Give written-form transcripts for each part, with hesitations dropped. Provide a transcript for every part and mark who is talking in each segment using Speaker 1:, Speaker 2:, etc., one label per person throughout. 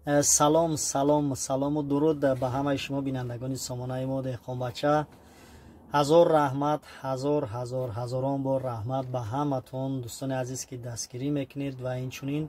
Speaker 1: Салом, салом, салому дуруд ба ҳамаи шумо, бинандагони сомонаи мо «Деҳқонбача». Ҳазор раҳмат, ҳазор, ҳазор, ҳазорон бор раҳмат ба ҳаматон, дӯстони азиз, ки дастгирӣ мекунед ва инчунин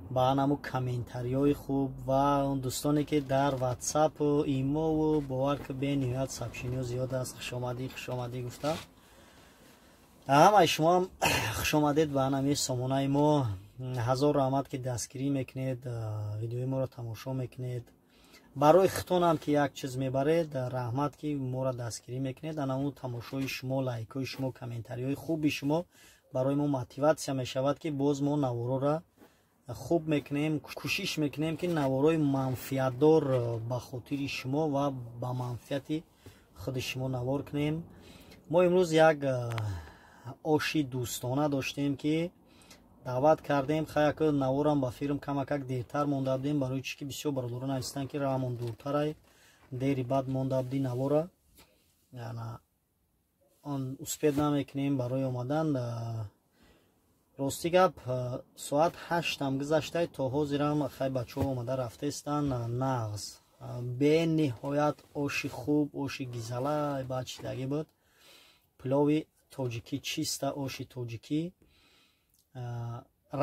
Speaker 1: ба анаму комментариҳои хуб ва он дӯстоне, ки дар ватсапу имову, бовар ки, бениҳоят сообщениҳо зиёд аст, хушомадӣ, хушомадӣ гуфта. Ҳамаи шумоам хушомадед ба анами сомонаи мо. Ҳазор раҳмат, ки дастгирӣ мекунед, видеои моро тамошо мекунед, барои худтонам ки як чиз мебаред. Раҳмат, ки моро дастгирӣ мекунед. Анаму тамошои шумо, лайкҳои шумо, комментариҳои хуби шумо барои мо мотиватсия мешавад, ки боз мо навороро хуб мекунем, кӯшиш мекунем, ки наворои манфиатдор ба хотири шумо ва ба манфиати худи шумо навор кунем. Мо имрӯз як оши дӯстона доштем, ки даъват кардем. Хаяк, наворам ба фирм камакак дертар монда будем, барои чӣ ки бисёр бародарон навистанд, ки раҳмон дуртарай, дери бад монда будӣ навора, он успеть намекунем барои омадан. Рости гап, соат 8-ам гузаштай, то ҳозирам хай бачаҳо омада рафтаистанд. Нағз, бениҳоят оши хуб, оши гизала баъд чидагӣ буд, пилови тоҷикӣ, чиста оши тоҷикӣ.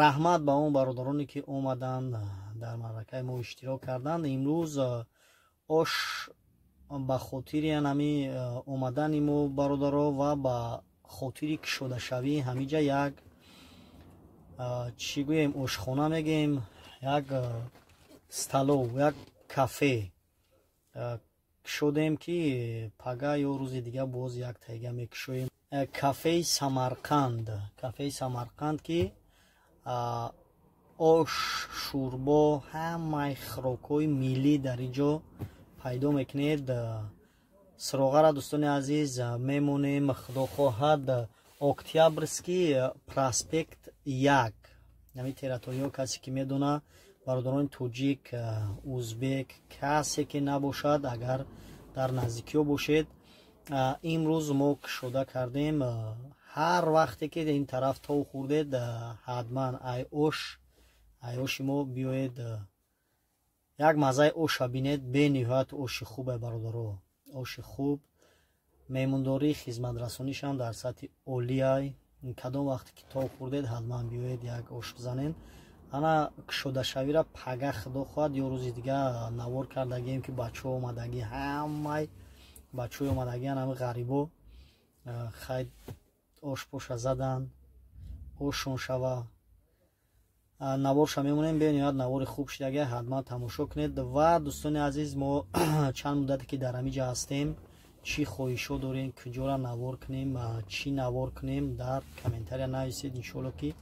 Speaker 1: Раҳмат ба он бародароне, ки омаданд, дар маъракаи мо иштирок карданд. Имрӯз ош ба хотири ҳами омадани мо, бародаро, ва ба хотири кушодашавии ҳамиҷа як, чӣ гӯем, ошхона мегӯем, як столов, як кафе кушодем, ки пага ё рӯзи дига боз як тайга мекушоем. Кафеи Самарқанд, кафеи Самарқанд, ки ош, шӯрбо, ҳамаи хӯрокҳои миллӣ дар ин ҷо пайдо мекунед. Суроғара, дӯстони азиз, мемонем, худо хоҳад, Октябрьский проспект 1, ҳамин территорияҳо. Касе ки медона, бародарони тоҷик, узбек, касе ки набошад, агар дар наздикиҳо бошед, имрӯз мо кушода кардем. Ҳар вақте ки ин тараф тов хӯрдед, ҳатман ай оши мо биёед, як маззаи оша бинед. Бениҳоят оши хубе, бародаро, оши хуб, меҳмондорӣ, хизматрасонишам дар сатҳи олиай. Кадом вақте ки тов хӯрдед, ҳатман биёед, як ош бизанед. Ана кушодашавиро пага, худо хоҳад, ё рӯзи дига навор кардагием, ки бачаҳо омадагӣ, ҳамаи бачаҳои омадагиан, ҳами ғарибо хай ошпоша задан, ошон шава, наворша мемонем. Бениҳоят навори хуб шидаги, ҳатман тамошо кунед. Ва, дӯстони азиз, мо чанд муддате ки дар ҳамиҷа ҳастем, чӣ хоҳишҳо дорем, куҷора навор кунем, чӣ навор кунем, дар комментария нависед. Иншоалло, ки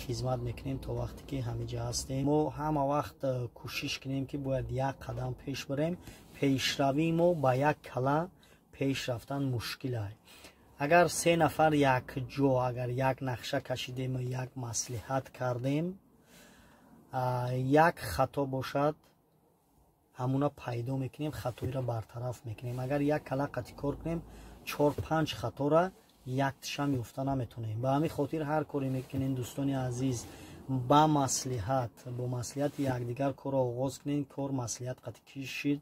Speaker 1: хизмат мекунем. То вақте ки ҳамиҷа ҳастем, мо ҳама вақт кӯшиш кунем, ки бояд як қадам пеш барем. Пешравии мо ба як кала пеш рафтан мушкил ай. Агар се нафар якҷо, агар як нақша кашидему як маслиҳат кардем, як хато бошад, ҳамуна пайдо мекунем, хатоиро бартараф мекунем. Агар як кала қати кор кунем, чор панҷ хаторо яктишам ёфта наметонем. Ба ҳамин хотир ҳар коре мекунем, дӯстони азиз, ба маслиҳат, бо маслиҳати якдигар корро оғоз кунем. Кор маслиҳат қати кишид,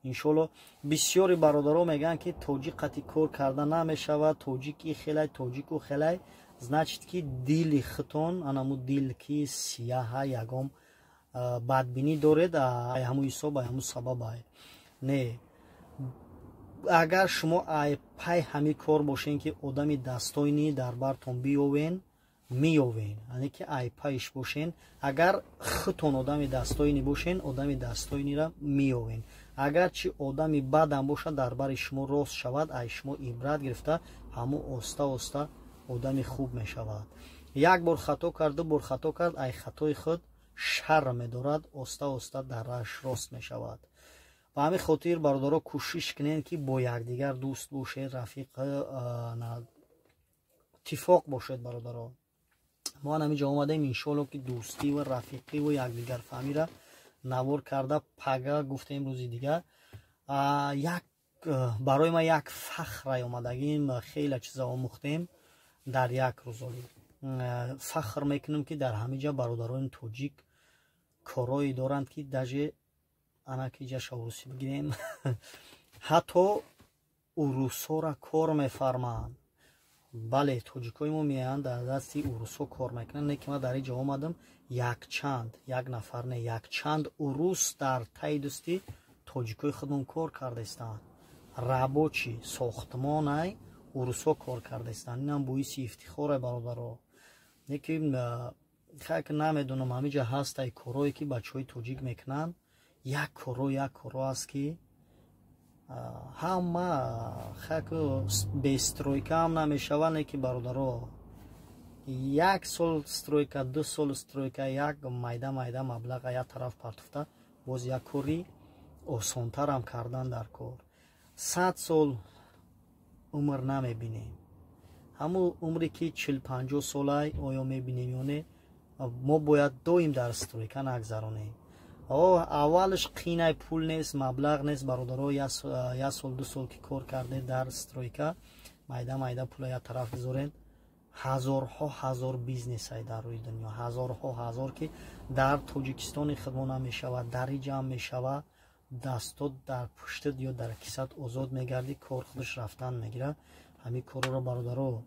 Speaker 1: иншоалло. Бисёри бародаро мегӯянд, ки тоҷик қати кор карда намешавад, тоҷики хелай, тоҷику хелай. Значит, ки дили худтон анаму дил ки сияҳа, ягон бадбинӣ доред, ҳаму ҳисоб, ҳаму сабаб. Не, агар шумо ай пай ҳами кор бошен, ки одами достойный дар бартон биёвен, меёвен, яъне ки ай пайш бошен. Агар худтон одами достойный бошен, одами достойный ра меёвен. Агар чи одами бадам бошад, дар бари шумо рост шавад, ай шумо ибрат гирифта, ҳаму оста оста одами хуб мешавад. Як бор хато кард, ду бор хато кард, ай хатои худ шарм медорад, оста оста дар раҳаш рост мешавад. Ба ҳамин хотир, бародаро, кӯшиш кунед, ки бо якдигар дӯст бошед, рафиқ, иттифоқ бошед. Бародаро, мо ҳаминҷо омадем, иншоалло, ки дӯстӣ ва рафиқӣ ва якдигарфаҳмира навор карда пага гуфтем, рӯзи дигар. Як барои ман як фахрай омадагим, хеле чиза омӯхтем дар як рӯзолӣ. Фахр мекунем, ки дар ҳамин ҷа бародарони тоҷик корҳое доранд, ки даже Анаки ҷаша урусӣ бигирем, ҳатто урусҳоро кор мефармаанд. Бале, тоҷикои мо меоянд, дар дасти урусҳо кор мекунанд. Не ки ман дар ин ҷо омадам, якчанд, як нафар не, якчанд урус дар таи дӯсти тоҷикои худмон кор кардаистанд. Рабочий сохтмонай урусҳо кор кардаистанд. Инам боиси ифтихоре, бародаро. Не ки хайк, намедонам, ҳамиҷа ҳастай корое ки бачаҳои тоҷик мекунанд. Як коро, як коро аст, ки ҳама хайк бе стройка ҳам намешавад. Не ки, бародаро, як сол стройка, 2 сол стройка, як майда майда маблаға як тараф партофта, боз як кори осонтарам кардан дар кор. 100 сол умр намебинем. Ҳамун умре ки 40-50 солай, оё мебинем ё не? Мо бояд доим дар стройка нагзаронем. Аввалаш қинай, пул нест, маблағ нест, бародаро. Як сол, 2 сол ки кор кардед дар стройка, майда майда пула як тараф гузоред. Ҳазорҳо ҳазор бизнесай дар рӯи дунё, ҳазорҳо ҳазор, ки дар Тоҷикистони худмо намешавад, дар иҷа ҳам мешавад. Дастот дар пуштат ё дар кисат озод мегардӣ, кор худаш рафтан мегирад. Ҳамин корро, бародаро,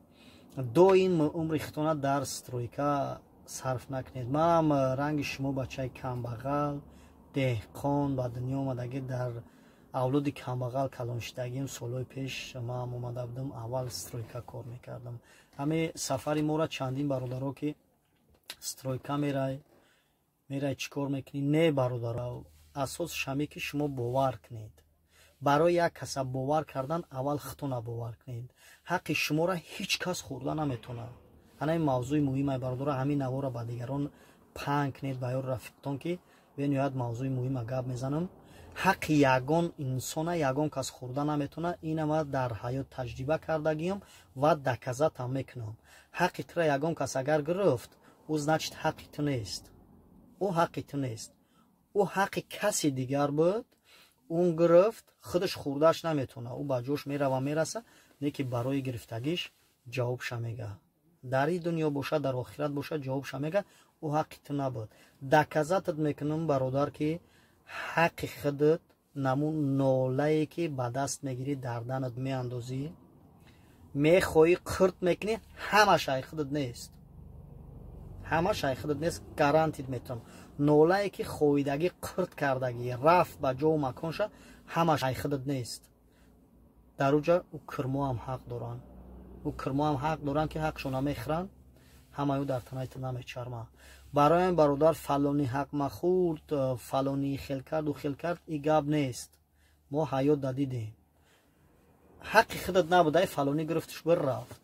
Speaker 1: доим умри худтона дар стройка сарф накунед. Манам ранги шумо бачаи камбағал, деҳқон ба дунё омадагӣ, дар авлоди камбағал калоншидагим. Солҳои пеш маам омада будам, аввал стройка кор мекардам. Ҳамин сафари моро чандин бародаро ки стройка мерай, мерай, чӣ кор мекунӣ? Не, бародаро, асосш ҳаме ки шумо бовар кунед. Барои як каса бовар кардан аввал худтона бовар кунед. Ҳаққи шуморо ҳеҷ кас хӯрда наметавонад. Ана ин мавзӯи муҳимай, бародаро. Ҳамин наворо ба дигарон паҳн кунед, ба ёру рафиқтон, ки бениҳоят мавзӯи муҳима гап мезанам. Ҳаққи ягон инсона ягон кас хӯрда наметавонад. Инама дар ҳаёт таҷриба кардагиам ва доказать ам мекунам. Ҳаққи тура ягон кас агар гирифт, ӯ, значит, ҳаққи ту нест. Ӯ ҳаққи ту нест, ӯ ҳаққи каси дигар буд. Он гирифт, худаш хӯрдааш наметавонад. Ӯ ба ҷош мерава, мераса, не ки барои гирифтагиш ҷавобша мега. Дар ин дунё бошад, дар охират бошад, ҷавобша мега. Ӯ ҳаққи ту набуд. Доказать ат мекунам, бародар, ки ҳаққи худат намун нолае ки ба даст мегирӣ, дарданат меандозӣ, мехоҳӣ қирт мекунӣ, ҳамаш ай худат нест, ҳамаш ай худат нест, гарантия метавонам. Нолае ки хоҳидагӣ қирт кардагӣ, рафт ба ҷову маконша, ҳамаш ай худат нест. Дар уҷа ӯ кирмоам ҳақ доранд, ӯ кирмоам ҳақ доранд, ки ҳақшона мехӯранд. Ҳамаи ӯ дар танаи ту намечарма. Бароям, бародар, фалони ҳақ махӯрд, фалони хел кард, ӯ хел кард, и гап нест. Мо ҳаёт да дидем, ҳаққи худат набуд, ай фалонӣ гирифтуш, бир рафт.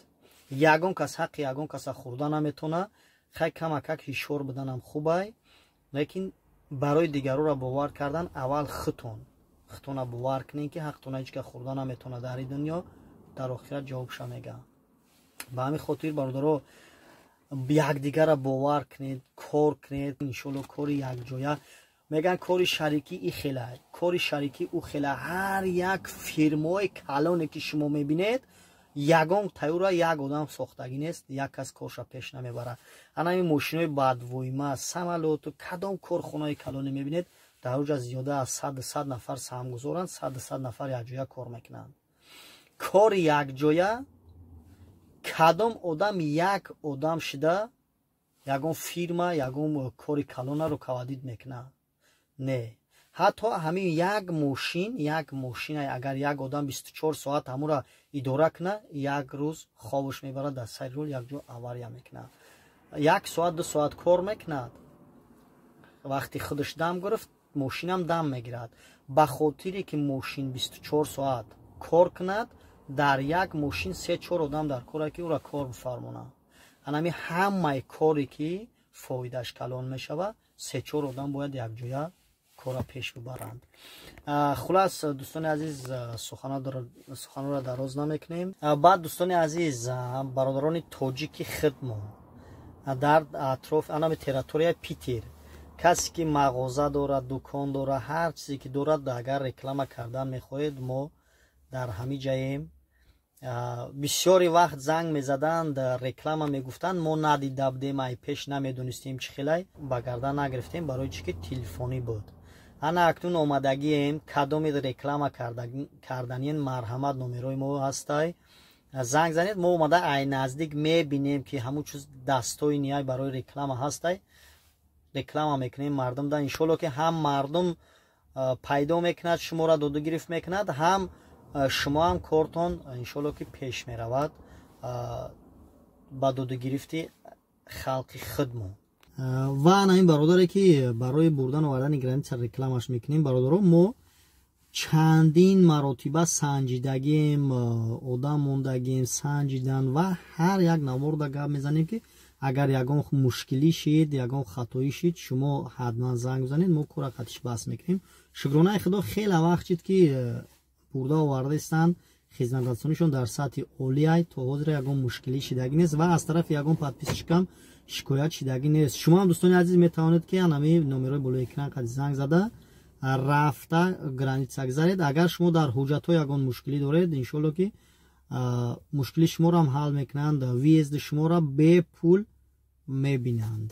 Speaker 1: Ягон кас ҳаққи ягон каса хӯрда наметавона. Хай, камакак ҳишёр буданам хубай, лекин барои дигарора бовар кардан аввал худтон худтона бовар кунед, ки ҳақтона ҳеҷ кас хӯрда наметавона дар ин дунё, дар охират ҷавобша мега. Ба ҳамин хотир, бародаро, якдигарро бовар кунед, кор кунед, иншолло. Кори якҷоя мегӯянд, кори шарикӣ и хела, кори шарикӣ ӯ хела. Ҳар як фирмаҳои калоне ки шумо мебинед, ягон тайёра як одам сохтагӣ нест, як кас корша пеш намебарад. Ана ин мошинои бадвоима, самолёту, кадом корхонаи калоне мебинед, дар оҷа зиёда аз 100 нафар саҳмгузоранд, 100 нафар якҷоя кор мекунанд. Кори якҷоя, кадом одам як одам шида ягон фирма, ягон кори калона руководить мекунад? Не. Ҳатто ҳамин як мошин, як мошина агар як одам 24 соат ҳамура идора кунад, як рӯз хобаш мебарад, дар сари рул якҷо авария мекунад. Як соат, 2 соат кор мекунад, вақти худаш дам гирифт, мошинам дам мегирад. Ба хотире ки мошин 24 соат кор кунад, дар як мошин се чор одам дар коре, ки ӯра кор бифармонад. Анами ҳамаи коре ки фоидааш калон мешавад, се чор одам бояд якҷоя кора пеш бибаранд. Хулас, дӯстони азиз, суханро дароз намекунем. Баъд, дӯстони азиз, бародарони тоҷики хидмо дар атроф анами территорияи Питер, касе ки мағоза дорад, дукон дорад, ҳар чизе ки дорад, агар реклама кардан мехоҳед, мо дар ҳамин ҷаем. Бисёри вақт занг мезаданд, реклама мегуфтанд, мо надида будем, ай пеш намедонистем чӣ хелай, ба гардан нагирифтем. Барои чӣ ки телефонӣ буд. Ана акнун омадагием. Кадоми реклама карданиен, марҳамат, номерои мо ҳастай, занг занед. Мо омада ай наздик мебинем, ки ҳамун чиз дастои ниай барои реклама ҳастай, реклама мекунем мардумда. Иншолло, ки ҳам мардум пайдо мекунад, шуморо додугирифт мекунад, ҳам шумо ҳам кортон, иншолло, ки пеш меравад ба додугирифти халқи худмо. Ва ана ин бародаре, ки барои бурдан овардани граница рекламаш мекунем. Бародаро, мо чандин маротиба санҷидагем, одам мондагем, санҷидан ва ҳар як наворда гап мезанем, ки агар ягон мушкилӣ шид, ягон хатоӣ шид, шумо ҳатман занг бизанед, мо кора қатиш баҳс мекунем. Шукронаи Худо, хеле вақт шид, ки бурда овардаистанд, хизматрасонишон дар сатҳи олиай. То ҳозира ягон мушкилӣ шидагӣ нест ва аз тарафи ягон подписчикам шикоят шидагӣ нест. Шумо ҳам, дӯстони азиз, метавонед, ки анами номерои болои экран қади занг зада, рафта граница гузаред. Агар шумо дар ҳуҷҷатҳо ягон мушкилӣ доред, иншолло, ки мушкили шуморо ҳам ҳал мекунанд, въезди шуморо бепул мебинанд.